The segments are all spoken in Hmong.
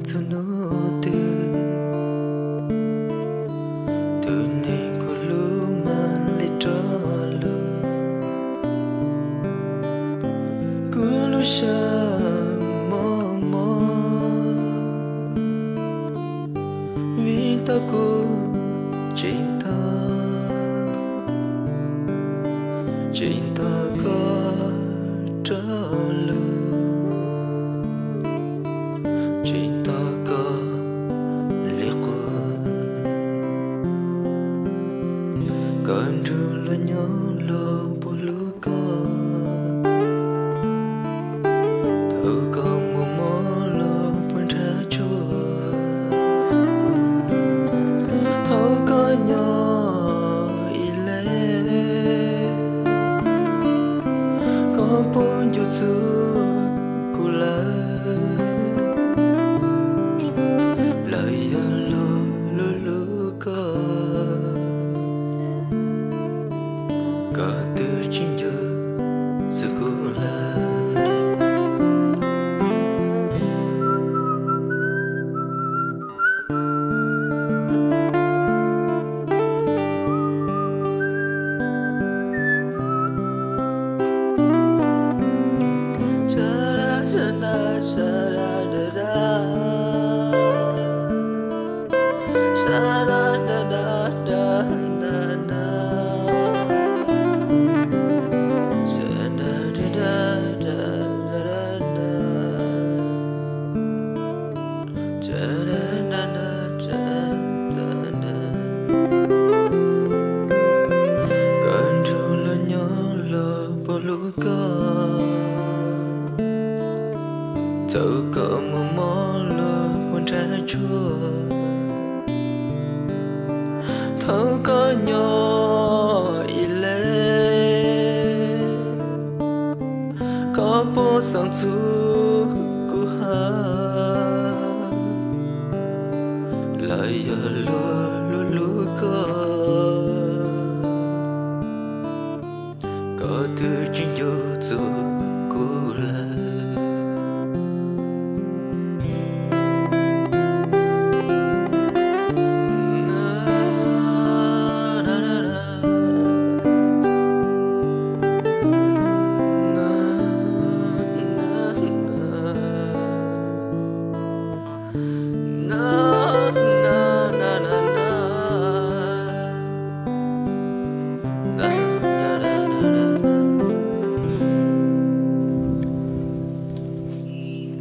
Txhua hnub twg tus neeg kuv hlub mam li rov lug, kuv lub siab mob mob vim tau kuv tseem tos, tseem tos koj rov lug, tseem tos koj li qub. Koj nrug luag nyob los puas hlub koj? Thaum koj muaj mob los puas nrhab tsuag? Thaum koj nyob ib leeg, koj puas nco txog kuv lawm, los yog luag hlub hlub koj, koj twb tsis nco txog kuv lawm. Koj nrug luag nyob los puas hlub koj? Thaum koj muaj mob los puas nrhab tsuag? Thaum koj nyob ib leeg, koj puas xaav txug kuv hab, los yog luag hlub hlub koj, koj twb tsis nco txog kuv lawm.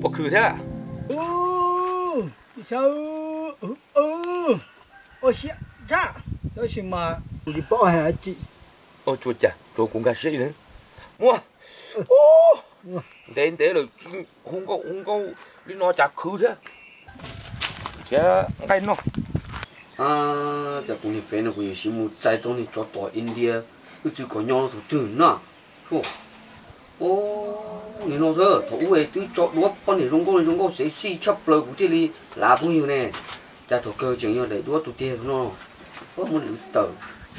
Ua khwv thiab. Ua siab tshaj, tab sis mas kuv tsis paub hais dab tsi. Ua cas tsuav kuv nkag siab ib leeg. Muaj. Ntev ntev lawm tsis hu nkauj hu nkauj li no cas khwv thiab. Thiab nqaij noj. Cas kuv niag fev no kuv yuav siv mus txais tau niag tsov tom India, wb txwv kom nyob thaum twg na. Nim no xwb thaum ub twb tso duab poj niam zoo nkauj li zoo nkauj sexy tshaj plaws kuv thiaj li lav phooj ywg ne. Cas thaum kawg tseem yog daim duab tus tiag no. Muab lwv tawm,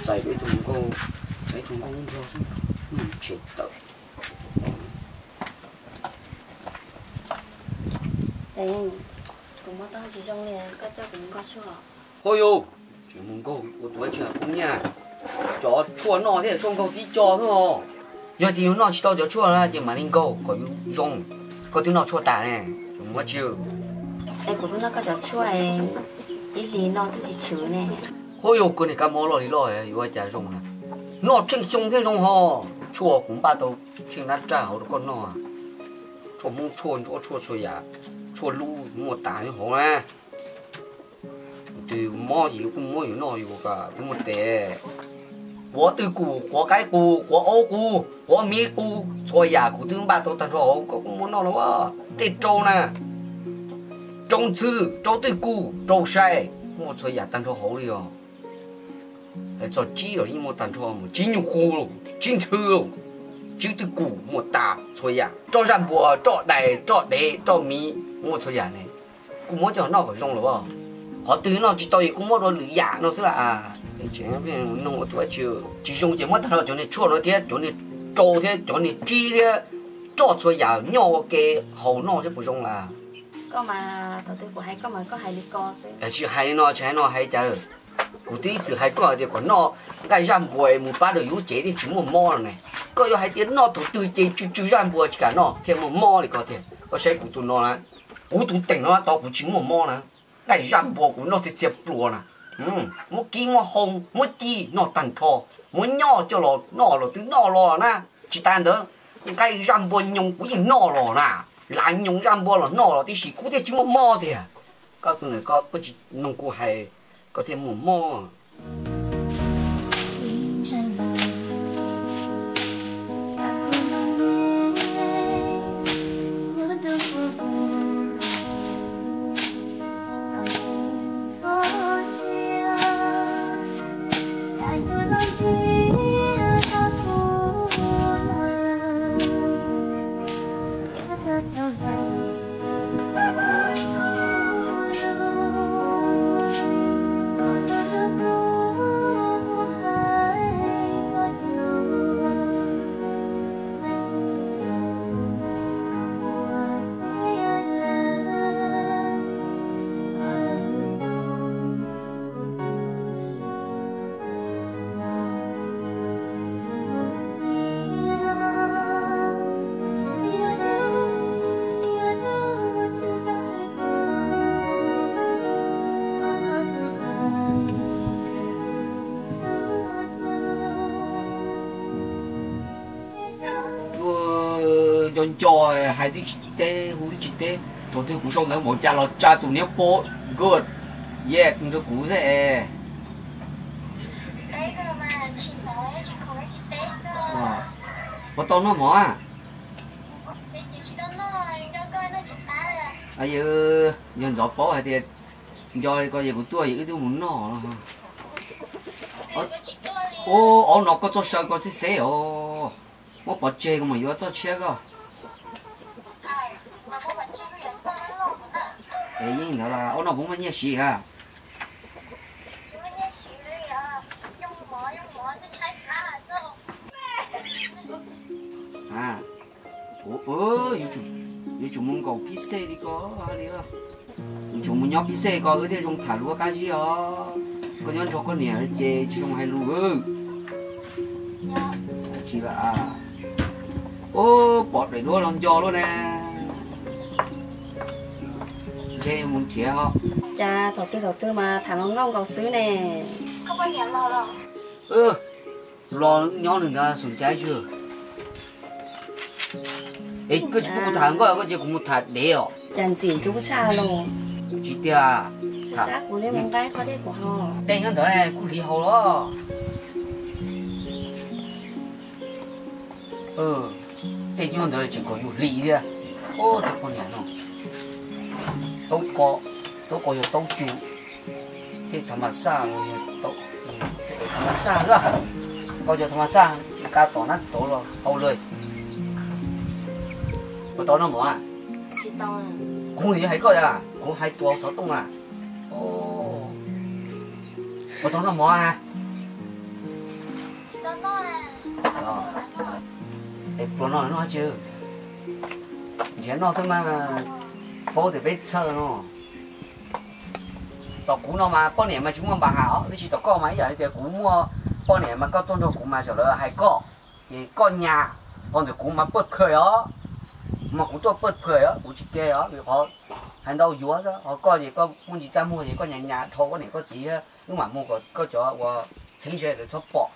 txais ib tug nkauj, txais ib tug nkauj nplog xwb, tshem tawm. Kuv muab tau tsis zoo li, koj coj kuv mus nkauj tshuaj. Hos yus, tseem mus nkauj ua tus dab tsi phooj ywg? Cov tshuaj noj thiab tshuaj nkaug tib co xwb os. Yog tias yus noj tsis tau cov tshuaj na ces mam li nkaug kom yus zoo. Koj twb noj tshuaj tas ne, tseem mus ua dab tsi? Es kuv twb noj koj cov tshuaj, ib hlis no twb tsis tshwv ne. Hos yus, koj niag kab mob loj li loj yuav ua cas zoo na? Noj tsheej xyoo thiab zoo hos. Tshuaj kuv npaj tau tsheej nab raj hauv rau koj noj. Tshuaj hmoob tshuaj ntsuab tshuaj txhua yam, tshuaj lub muaj tas nyob hauv na. Tus twg mob ces yus kuj muab yus noj, yus kom twb muaj tes. Quav twj kum, quav qaib qus, quav aub qus, quav miv qus, txhua yam kuv twb npaj tau tag nrho hauv, koj kuj muab noj los. Tej rau na, rau ntxhw, rau twj kum, rau sai, muaj txhua yam tag nrho hauv li os. Txog tsib los yeej muaj tag nrho, tsib nyuj qus, tsib ntxhw, tsib twj kum muaj tas txhua yam. Roj zaj npuas, roj dais, roj dev, roj miv, muaj txhua yam ne. Kuv muab coj noj kom zoo los as. Qhov twg noj tsis tau es kuv muab rau lwm yam no xwb las. Tsis zoo ces muab tag nrho cov niag tshuaj no thiab cov niag rau thiab cov niag tsib thiab roj txhua yam nyob ua ke haus noj thiab puas zoo las? Koj mas thaum twg kuv hais koj mas koj hais li ko xwb. Tsis hais li no, tsis hais no hais cas. Kuv twb ib txwm hais koj hais tias kom noj nqaij zaj npua mus pab rau yus lub cev thiaj tsis muaj mob no ne. Koj yuav hais tias noj thaum twg ces tsw tsw zaj npua tsis kam noj thiaj muaj mob li ko tiag. Koj saib kuv tus no na, kuv tus teem no tau kuv tsis muaj mob na. Nqaij zaj npua kuv noj txias txias pluas na. Muab kib muab hoo muab ci noj tag nrho, muab nyob coj los noj los twb noj los na. Tsis tas ntawd, nqaij zaj npua nyoos kuv yeej noj los na. Lav nyoos zaj npua los noj los tib si kuv thiaj tsis muaj mob tiag. Koj tus ntawm koj, koj tsis mloog kuv hais, koj thiaj muaj mob. Nco nco, hais twb tsis teb, hu twb tsis teb. Thaum twg kuv sau ntawv npaum cas los tsa tus niag po good, yes rau kuv xwb es. Puas tau noj mov a? Yog ntxov paub hais tias nco li ko ces kuv tuaj ces wb twb mus noj. Ub, ob no koj txoj saw ko xib xeb os. Muab pov tseg kuv mam yuav txoj tshiab koj. Es yeej ntawd las, ob no puas muaj nyiaj siv a? Yuav tsum mus nkaum phij xej li ko li. Yuav tsum mus nyob phij xej ko wb thiaj zoo tham lus qab zib os. Koj nyob nrog koj niam ces tsis zoo hais lus. Tsis, ub, pom daim duab los nco luaj na. Ntshe mus nrhiav os. Cas thaum twg thaum twg mas tham los nkauj nkaus xwb ne. Los nyob nws ntawd xum caib tswg. Es koj tsis pub kuv tham nkauj koj cia kuv mus tham dev os. Cas ntxim ntxub tshaj los. Tsis tiag. Sab kuv li mus nqaij koj thiab kuv ho. Dej nyob ntawd kuv hliv haus los. Tej nyob ntawd tseem kom yus hliv thiab. Ub, tus poj niam no, taub ko, taub ko yog taub cu, tej tha ma xaj, tha ma xaj xwb. Koj cov tha ma xaj nqa tom nab tauv los hau lawm. Puas tau noj mov a? Kuv niam hais koj a, kuv hais tus xov tooj a. Puas tau noj mov a? Es pluas no noj dab tsi? Nrhiav noj xwb mas, paub tias peb txhawj no. Tom kuv no mas poj niam mas tsis muaj npa has os, tab sis tom koj mas ib yam li tias kuv muaj poj niam mas koj tuaj nrog kuv mas txawm lawv hais koj, ces koj nyas, qhov ntawm kuv mas pawj phaws os, mas kuv tuaj pawj phaws os, kuv tsis ke os, vim qhov hais ntau yuav, ho koj ces koj muaj ntsis txaj muag ces koj nyas nyas dhau koj niam koj txiv, wb mam mus kom koj cov uas txheeb ze lawv txhob pom.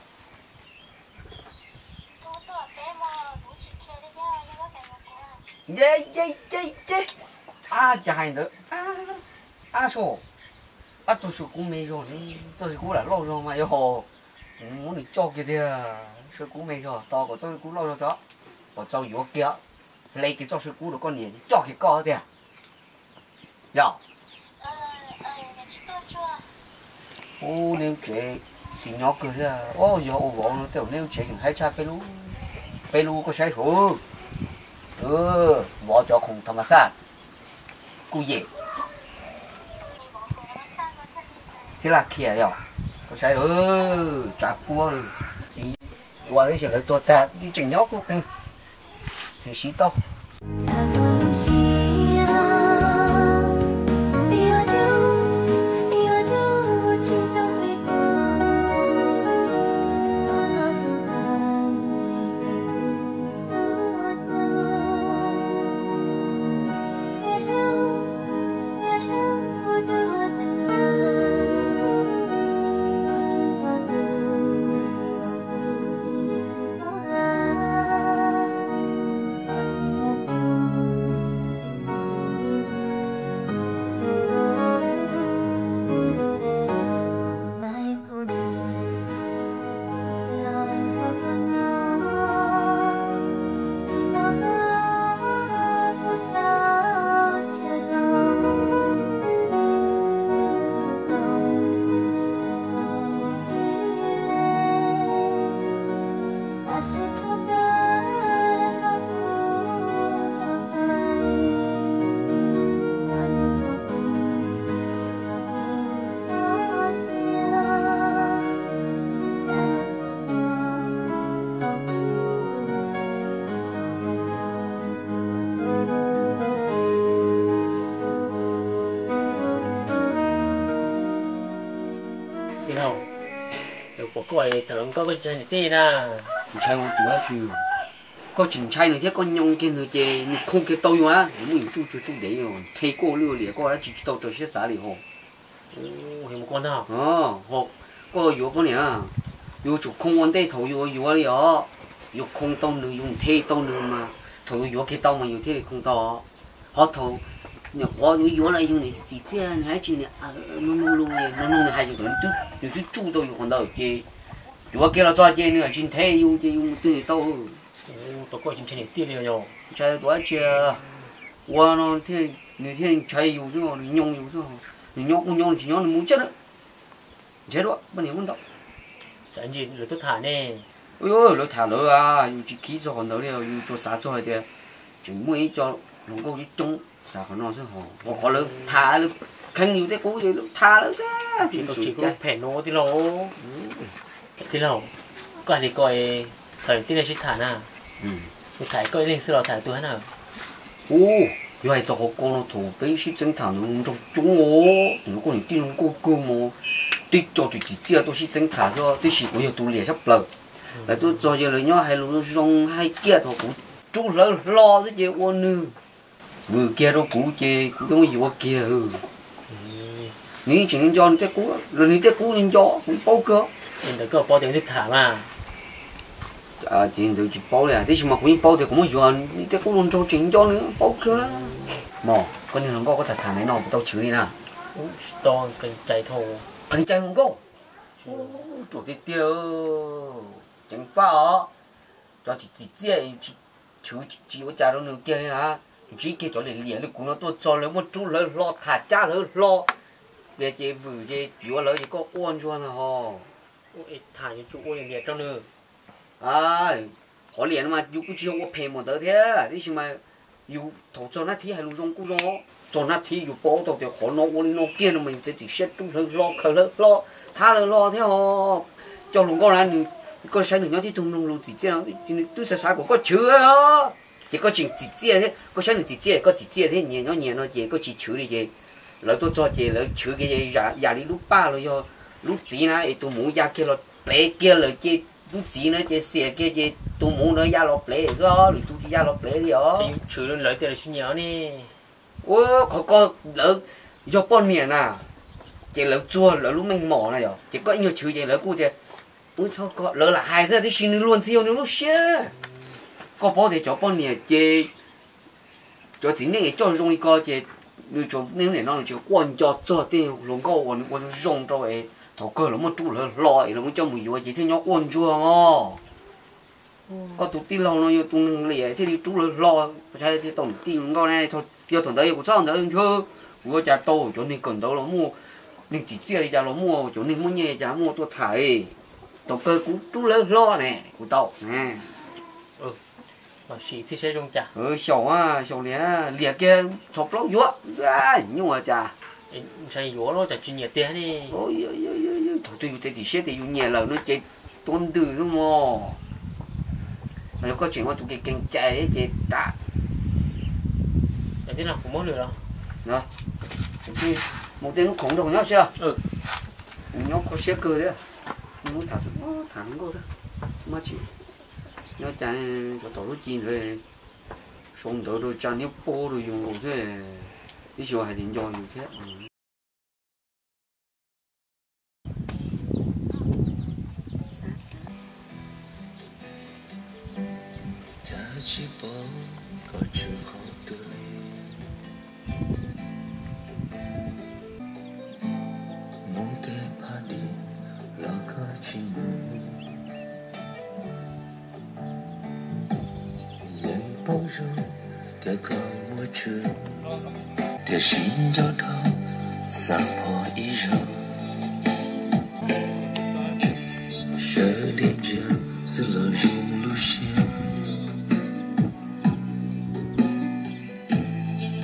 Ab, cas hais ntawd, ab, sua, ab, txoj saw kub me zog ne, txoj saw kub lam loj zog mas yog, kuv muab nws coj kiag tiag, saw kub me zog, tos kom txoj saw kub loj zog tso, kom txaus yuav kiag, hle kiag txoj saw kub rau koj niam coj kiag koj tiag. Yog, ub, neb lub tsev xis nyob kawg thiab. Ub, yog ua vauv no tej zaum neb lub tsev yeej haib tshaj peb lub, peb lub koj saib hauv, vov cov khoom tha ma xaj kuj yem thiab laj khiam yog, koj saib, tsav puab li, txiv ua tib si lawv tuag tag tseem nyob kuj qeeg, siv tau. Yog, pom koj tham hluas nkauj koj tsis ntshai niam tij na? Ntshai ua tus dab tsi? Koj tsis ntshai nws thiab koj nyoo kiag nws ces nws khoo kiag tau yus na. Nws muaj yus tsuj cuag tsuj dev, nthe koj ua lwj ua liam koj dab tsi tsis tau raws siab xav li hos. Koj yuav poj niam, yus tsum khoo ua ntej thaum yus yuav li os. Yus khoo tau nws, yus nthe tau nws mas thaum yus yuav kiag tau mas yus thiaj li khoo tau. Ho thaum nyuam qhuav yuav yuav los yus niam txiv txiaj nws hais tsis, nws mloog mloog nws hais, nws twb tsuj tau yus qhov ntawd ces yuav kiag los txog ces nws tsis nthe yus ces yus mus twg tau. Ntshai tus dab tsi, ua no nws thiaj ntshai yus xwb, nws nyoo yus xwb. Nws nyob kuj nyob, nws tsis nyob nws mus thiab na. Ntshai dua, poj niam muaj ntau. Lawv tham lawv, yus tsis khib txog qhov ntawd li, yus tsuas xav txog hais tias tseem muaj ib co hluas nkauj coob coob xav qhov no xwb hos. Qhov lawv tham lawv kheej yus tej qub ces lawv tham lawv xwb. Tij laug, koj hais li ko, thaum tij laug sib tham na, tham koj ib leeg xwb los tham tus hab na? Ub, yog hais txog qhov ko no thaum peb sib txeeb tham ntawd nraug coob os, tus no koj niam tij zoo nkauj kawg mos, tib co tus txiv txiaj tuaj sib txeeb tham xwb, tiam sis kuv yog tus liam tshaj plaws. Lawv tuaj txog ces lawv nyob hais lus zoo hais kiag thaum kuv rub hlawv hlo xwb ces ua nws vwm kiag rau kuv ces kuv twb muab yuav kiag. Nws yeej tseem nco nws tej qub, los nws tej qub nco kuv paub kawg. Ntawd koj paub tias nws tham mas. Ces ntawd tsis paub li tiam sis mas kuv yeej paub tias kuv muab yuav, nws tej qub hluas nraug tseem nco nws paub kawg. Mos, koj niag hluas nkauj koj tham tham ntawm no kuv tau chwv li na. Qee cai hluas nkauj. Ruam tiag tiag, ceev faj os. Cov tsis txim txiaj, chwv tsis ua cas rau nws kiag li na. Ntsib kiag cov liam liam li kuv no tuaj txog lawv muab rub hlawv hlo tham cab hlawv hlo, ces vwm ces yuav lawv ces koj quaj ntsuag na ho. Qhov liam no mas yus kuj tsis yog ua phem npaum ntawd thiab, tiam sis mas yus thaum txog nab thib hais lus zoo kuj zoo, txog nab thib yus paub tau tias qhov no ua li no kiag no mas yus txiav txim siab rub hlawv hlo khaws hlawv hlo, thab hlawv hlo thiab os. Cov hluas nkauj na nws, koj saib nws nyob tib tug mloog lus txim txiaj no, nws twb xav xav kom koj chwv, ces koj tseem txim txiaj thiab, koj saib nws txim txiaj koj txim txiaj thiab, nyias nyob nyias no ces koj tsis chwv li ces lawv tuaj txog ces lawv chwv kiag yam li lub paj los yog lub txiv na es tus muv ya kiag los plev kiag lawm ces lub txiv na ces xiam kiag ces tus muv na ya los plev xwb, lwm tus tsis ya los plev li os. Ua qhov ko lawv yog poj niam na, ces lawv txuag lawv lub meej mom na yom, ces koj ib nyuag chwv ces lawv kuj tias, lawv lam hais xwb tiam sis nws luag ntxhi yog nws lub siab. Koj paub tias cov poj niam ces cov txiv neej es coj zoo li ko ces nws tsuas niaj hnub nim no nws tseem quaj nco txog tej hluas nkauj uas nws ua zoo zoo rau es thaum kawg los muab rub lawv hlo es los muab coj mus yuav ces thiaj nyob quaj ntsuag os. Koj tus tij laug no yog tus neeg liam thiaj li rub lawv hlo, thiaj tau niam tij hluas nkauj ne. Yog thaum ntawd yog kuv txhob ntawd ntshe kuv ua cas tau cov neeg kawm ntawv los muaj, neeg tsim txiaj li cas los muaj, cov neeg muaj nyiaj li cas muaj tuaj tham. Thaum kawg kuv rub lawv hlo ne kuv tau. Xyaum, xyaum li liam kiag txhos plaub yuav, nyuaj cas. Thaum twg yus txiav txim siab tias yus nyiam lawm no ces tuav ntws xwb mos. Yog koj tseem ua tus kev keev cai thiab ces tas. Mus tej hnub khoom nrog kuv nyob xwb, nyob kho siab kawg thiab. Hnub tham, tham hluas nkauj thiab, nyob cas cov tom lub ci ntawd sau ntawv rau tsa niab pab rau yus nkaus xwb, ib tsis hais tias nco yus thiab. Mus tej phab dim los koj tsis mus, yeej paub zoo tias koj muaj tswv, tiam sis nco dhau xav pom ib zaug. Sawv daws ntsia xwb los zoo lub siab,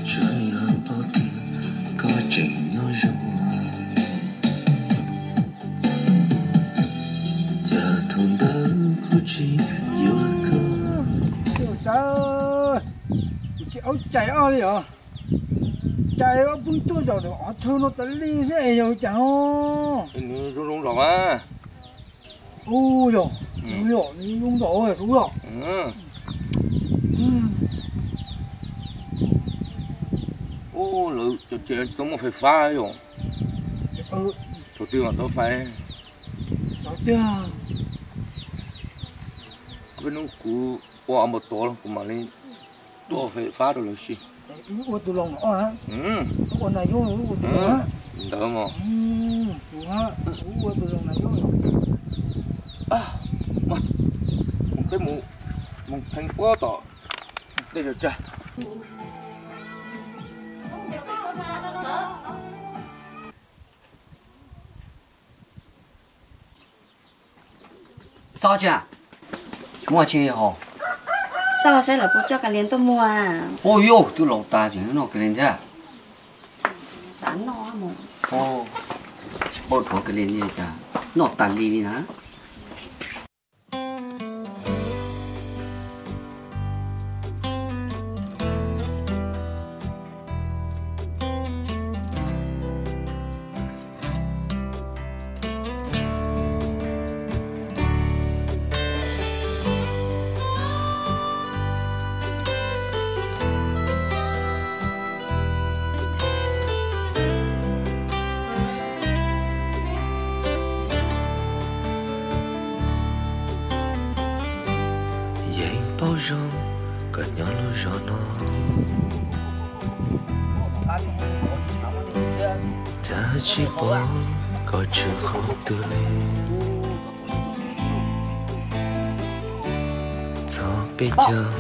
tsuas yog paub tias koj tseem nyob zoo, cas thaum ntawd kuv tsis yuav koj. Kuv tsis aub cais ob li os. Cas pheej tuaj zaum ntawm qhov chaw no tas li xwb es yog cas no? Nws zoo zoo zaum mas. Ub yog, yog nws zoo zaum xwb yog. Ub, lawv cov tsev tsis tau muaj fais fab yom? Thaum twg mam tau fais? Peb hnub kuv ua npaum tod los kuv mam li tua fais fab rau lawv si. Wb ua tus laus no na. Ua nais yub, wb ua tus laus na. Ntawd mas. Xus na, wb ua tus laus nais yub no. Mus, peb mus, mus pheej ua tom tej zog tsag. Xauj tsi, muaj tsi hos? Xauj saib lawv puas coj kas lias tuaj muag. Ua yus twb laus tas tseem noj kas lias thiab. Xav noj mus. Tsis paub rhuav kas lias li cas, noj tas li li na. Yeej paub zoo koj nyob lub zos no, cas tsis pom koj tshwm qhov twg li. Txog peb caug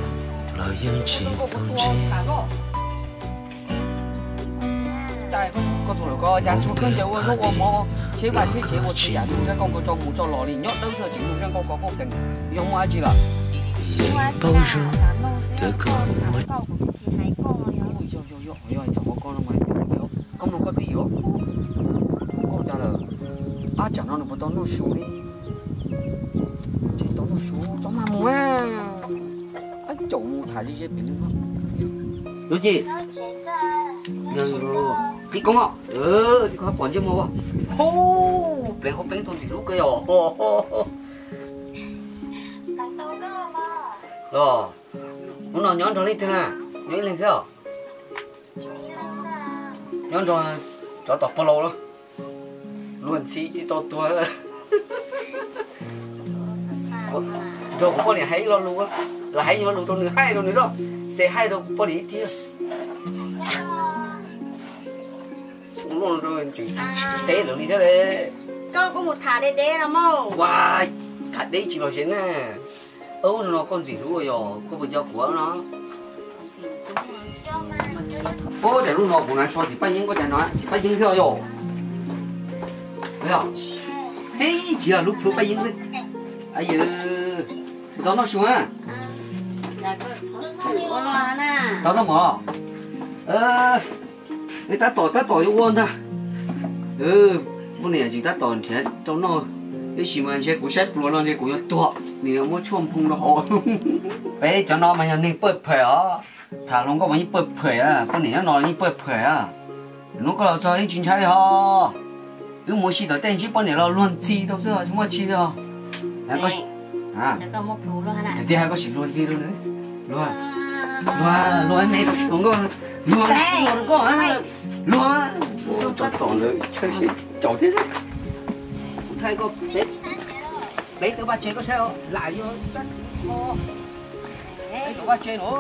los yeej tsis tau ntsib. Koj tus lawm koj cas tsis ua koj ncaws ua zaub ua mov, tsheb vaj tsheb tsev ua txhua yam, tus zaj koj koj tso mus tso los li nyob dawb xwb tsis mus zaj koj koj koj teem, yog muaj dab tsi lawm? Yeej paub zoo tias koj muaj. Yog yog yog, txog qhov koj no mas, koj mloog koj twb yuav, koj cas lawm? Ab, tsam no nws puas tau noj su li? Tsis tau noj su txhob maj mus. Ab, caum mus tham ze ze pem no. Lub Ci, tib koob, tib koob pom ntsej muag ua. Hu, pleev qhov pleev tus ntxim hlub kawg yom. Los, hnub no nyob nrog leej twg na? Nyob ib leeg xwb os? Nyob nrog cov tom pog laus los? Luag ntxhi tsis tau tuag. Nrog kuv poj niam hais ib lo lus, los hais ib lo lus rau nws, hais rau nws zoj, xav hais rau kuv poj niam ib tiag. Ua luaj rau tseem teb lawv li thiab le. Koj kuj mus tham deb deb los mas. Ua, tham deb tsis los ze na. Ub, no koj ntxim hlub yog koj puas nco kuv no? Ub, daim lub no kuv hnav tsho xim paj yeeb, koj cas hnav xim paj yeeb thiab yom? Eb, tsis yog lub plhu paj yeeb xwb. Yawg, kuv tau noj su na. Tau noj mov los? Tab tom, tab tom yuav ua ntag. Poj niam tseem tab tom nrhiav rau noj, tab sis mas ntshe kuv saib pluas no ntshe kuv yuav tuag, nws yuav muab tshuaj nphoo rau hauv. Peb cov no mas yog neeg pawg phem os, tham hluas nkauj mas yeej pawg phem, poj niam nyob no yeej pawg phem. Hnub koj los txog yeej tsis ntshai li hos. Wb mus ua si tom tej ntsib poj niam los luag ntxhi rau xwb, tsis muaj tsi li os. Tias hais koj sim luag ntxhi rau nws. Luag, luag me rau nkauj, luag rau koj, luag. Tov tom ntawd caum thiab. Kuv thaij koj, peb tawm vaj tsev koj saib, lam yuav peb tawm vaj tsev no.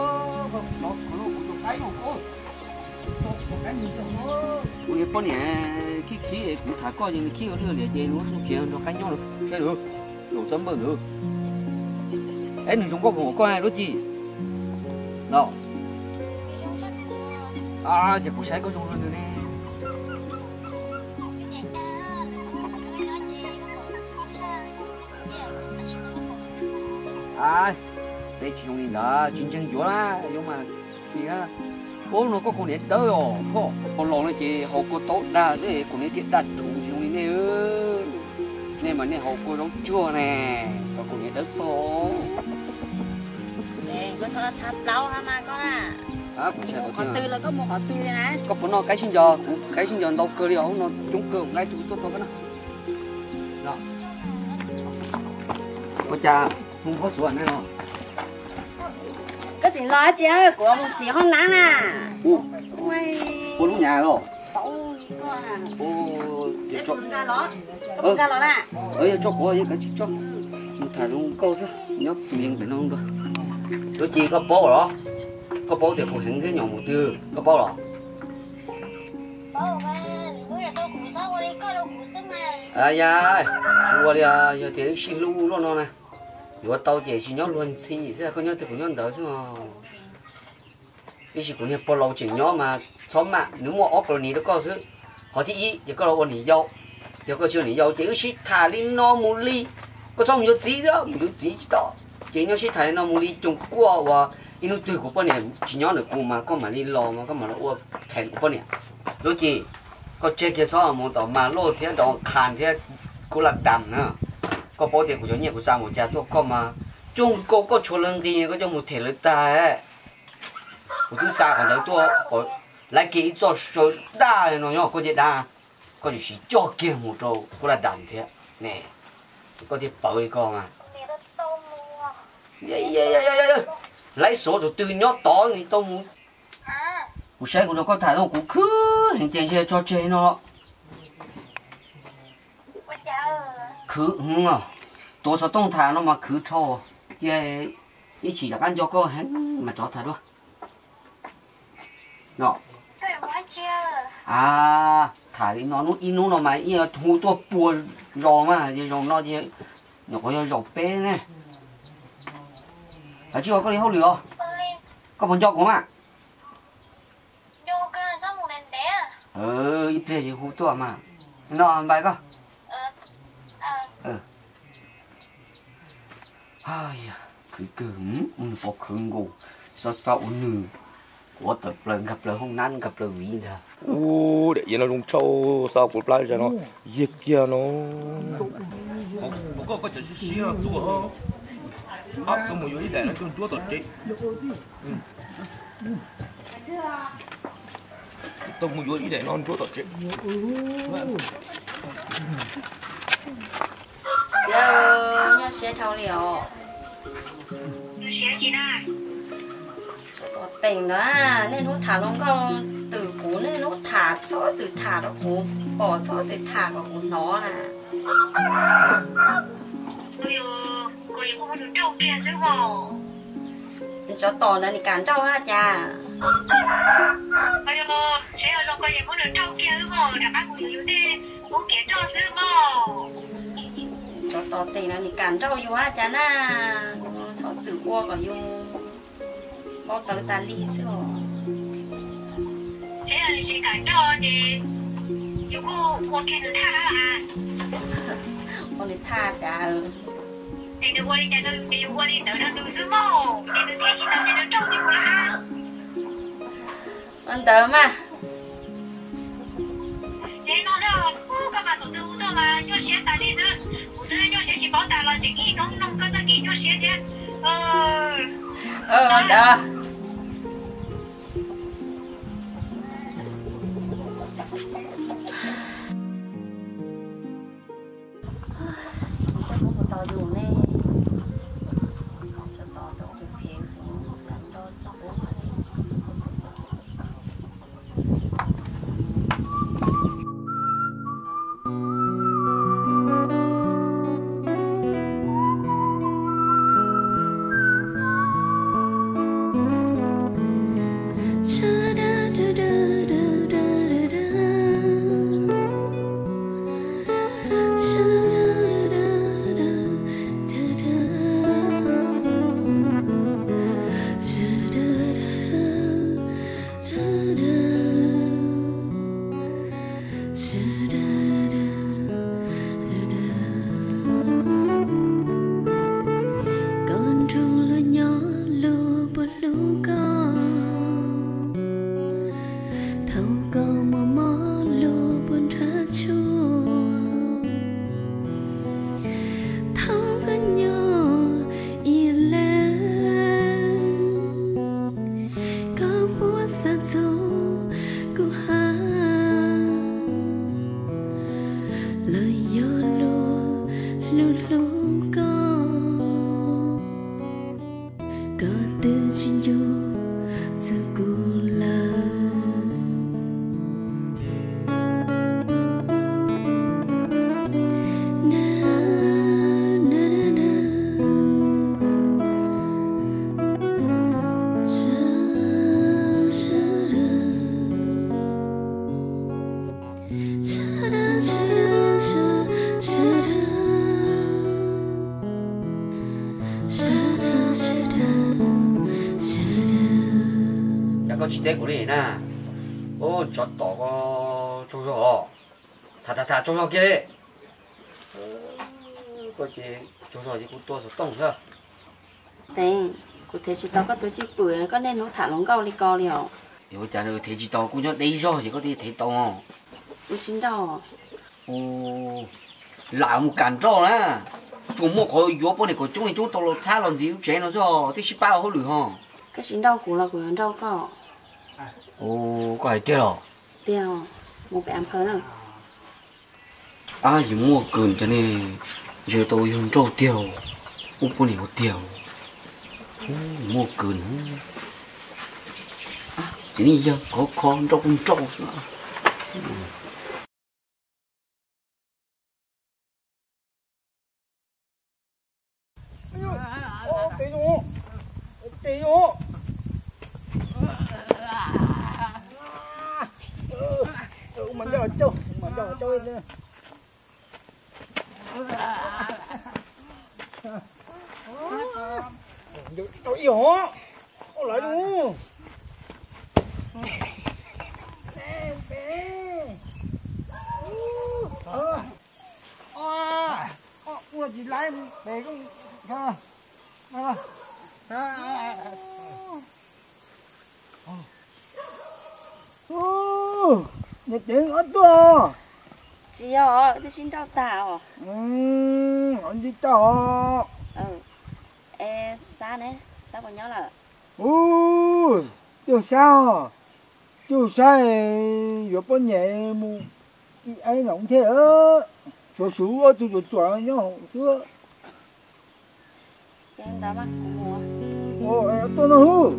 Kuv niag poj niam khib khib kuv tham koj ces nws khib ua lwj liam ces nws muab txuj khiav nrog qaib nyob saib lawm, zaum txawb npawj ntawd. Eb, nws zoo nkauj kawg nkaus koj lub Ci no. Ces kuv saib koj zoo rau nws ne. Peb tsis zoo li ntawd, tsis ntseeg yuav na, yuav mas tsis na. Ub, no koj kaus hniav dawb os, koj los no ces haus kua tau dag xwb, kaus hniav thiaj daj rhuv, tsis zoo li nej. Nej mas nej haus kua zaub tsuag ne, kaus hniav dawb paug. Koj txhob thab plaub hab mas koj na. Qhov twg los koj mus qhov twg li na. Koj puas noj qaib sib nco? Kuv qaib sib nco ntau kawg li os, no coob kawg, kuv nqa ib tug tuaj rau koj na. Ua cas hu nphob xuav ne no? Koj tseem los dab tsi, kuv mus siv hoob nab na. Ua lub nyam los? Yog tso quav, yog kav tsij tso. Mus tham zoo nkauj xwb, nyob tus yees pem no dua. Yuav Ci, koj paub los? Koj paub tias kuv heev thiab nyuam mus twg, koj paub los? Yam, tsis ua li, yog tias wb sib hlub luaj no na, yuav tau ces tsis nyob luag ntxhi xwb, koj nyob twg kuv nyob ntawd xwb os. Tab sis kuv niag pog laus tseem nyob mas txhob maj, nws muaj ob kaloos rau koj xwb. Qhov thib ib, ces koj los ua niam yau, yog koj tsis ua niam yau ces wb sib tham li no mus li. Koj txhob mus yuav txiv, mus yuav txiv tsis tau. Ces nyob sib tham li no mus li, coom kuaj uas ib hnub twg kuv poj niam tsis nyob ntawm kuv mas koj mam li los mas koj mam los ua them kuv poj niam. Yuav Ci, koj tseg kiag txhob mus tom Mas Lauj thiab Dov Qhas thiab Kub Laj Das na. Koj paub tias kuv cov nyiaj kuv xa mus cas tuaj koj mas coom nkaus koj tshuav lawv nqi koj coj mus them lawv tag. Kuv twb xa qhov ntawd tuaj, lawv kiag ib txoj saw daj no nyob koj ncej dab, koj tseem siv coj kiag mus rau Kub Laj Das thiab ne. Koj thiaj pawv li koj mas. Lawv xov tus twg nyob tod nws tau mus. Kuv saib kuv nrog koj tham no kuv khwv heev ces ntshe tso tseg no. Khwv, tuav xov tooj tham no mas khwv dhau, cia ib chim rov qab nco koj heev mas rov tham dua. A, tham li no ib hnub no mas ib hu tuaj pua zos mas, zaum no nyuam qhuav yog zaum peb ne. Kav tsij ua koj li hauj lwm os. Koj puas nco kuv mas? Ib pliag ces hu tuaj mas. No npais koj. Khwv kawg, ua nws pov khwv nkaus, xav xav ua nws, kuv tawm plaws nkag plaws hoob nab nkag plaws viv ntag. Ub, daim iav no zoo tshaj, xav kuv plab zag no, yig kiag no. Koj, koj cov siab siab tuaj, tuaj mus yuav ib daim no tuaj ntsuab tom tsev. Tuaj mus yuav ib daim no ntsuab tom tsev. Txiv, nyuaj siab dhau li os. Ua teem ntawd, niaj hnub tham hluas nkauj twm kuv, niaj hnub tham txhob txwm tham rau kuv pom, txhob txwm tham kom kuv hnov na. Tsov tom ntawd nws kam nrauj hab cas? Tsov tom teem no nws kam nrauj yus hab cas na? Txhob txwm ua kom yus npau taws tas li xwb os. Yog nws tsis kam nrauj ces yus kuj ua kiag nws thaj hab. Ua nws thaj cas? Es nws ua li cas rau yus ces yus ua li ntawd rau nws xwb mog, ces nws thiaj tsis tau ces nws nrauj yus lawm. Ua ntawd mas. Ces no xwb, koj mas thaum twg hu tuaj mas nyuaj siab tas li xwb. Kuv twb nyuaj siab tsis paub tas los tseem ib hnub nug koj txoj kev nyuaj siab thiab. Ntawd. Kuv tos yus ne, tseem tos tus phem phem, lam nrog tus phem. Cas koj tsis teb kuv li na? Ub, tsov tom koj tsaug zog os. Tham tham tham tsaug zog kiag li. Koj ces tsaug zog ces kuv tua xov tooj xwb. Teev, kuv thev tsis tau koj tus cwj pwm, koj niaj hnub tham hluas nkauj li ko li os. Yuav ua cas nws thev tsis tau, kuj nyob deb zog ces koj thiaj thev tau. Kuv sib nrauj. Lam mus kam nrauj na, tsuas muaj qhov yuav poj niam kom coob li coob tau los txhab los ntxiv lub tsev no xwb os, thiaj sib pab ua hauj lwm ho. Koj sib nrauj kuv los kuv yuav nrauj koj. Koj hais tiag los? Tiag, mus pem Anphaw na. Ab, yus muaj kws cov ne, ntshe tau yog nrauj tiag, ub poj niam ua tiag. Muaj kws na, txiv neej yawg khov kho nrauj kuj nrauj xwb. Tau ib hov, ua lawv lub. Ua tsis laib pem koj. Niam Teev, koj tuaj. Tsis yog, wb twb sib nrauj tag os. Ov, ntsib tag os. Es Xab ne, Xab puas nyob lawm? Ub, Cuj Xab os, Cuj Xab yuav poj niam mus ib ev no thiab, suav suav ob tug tsuas tsuas nyob hauv xwb. Tuaj no hub.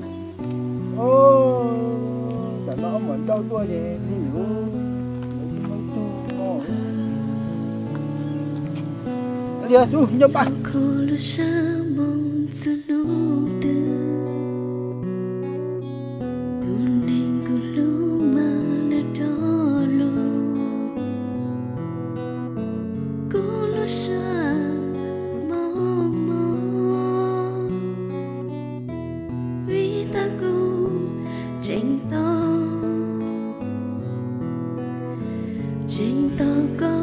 Tam no mam nrauj tuaj ces li lub, li xub nyob pab. Tus neeg kuv hlub mas lam rov los, kuv lub siab mob mob, vim tab kuv tseem tos, tseem tos koj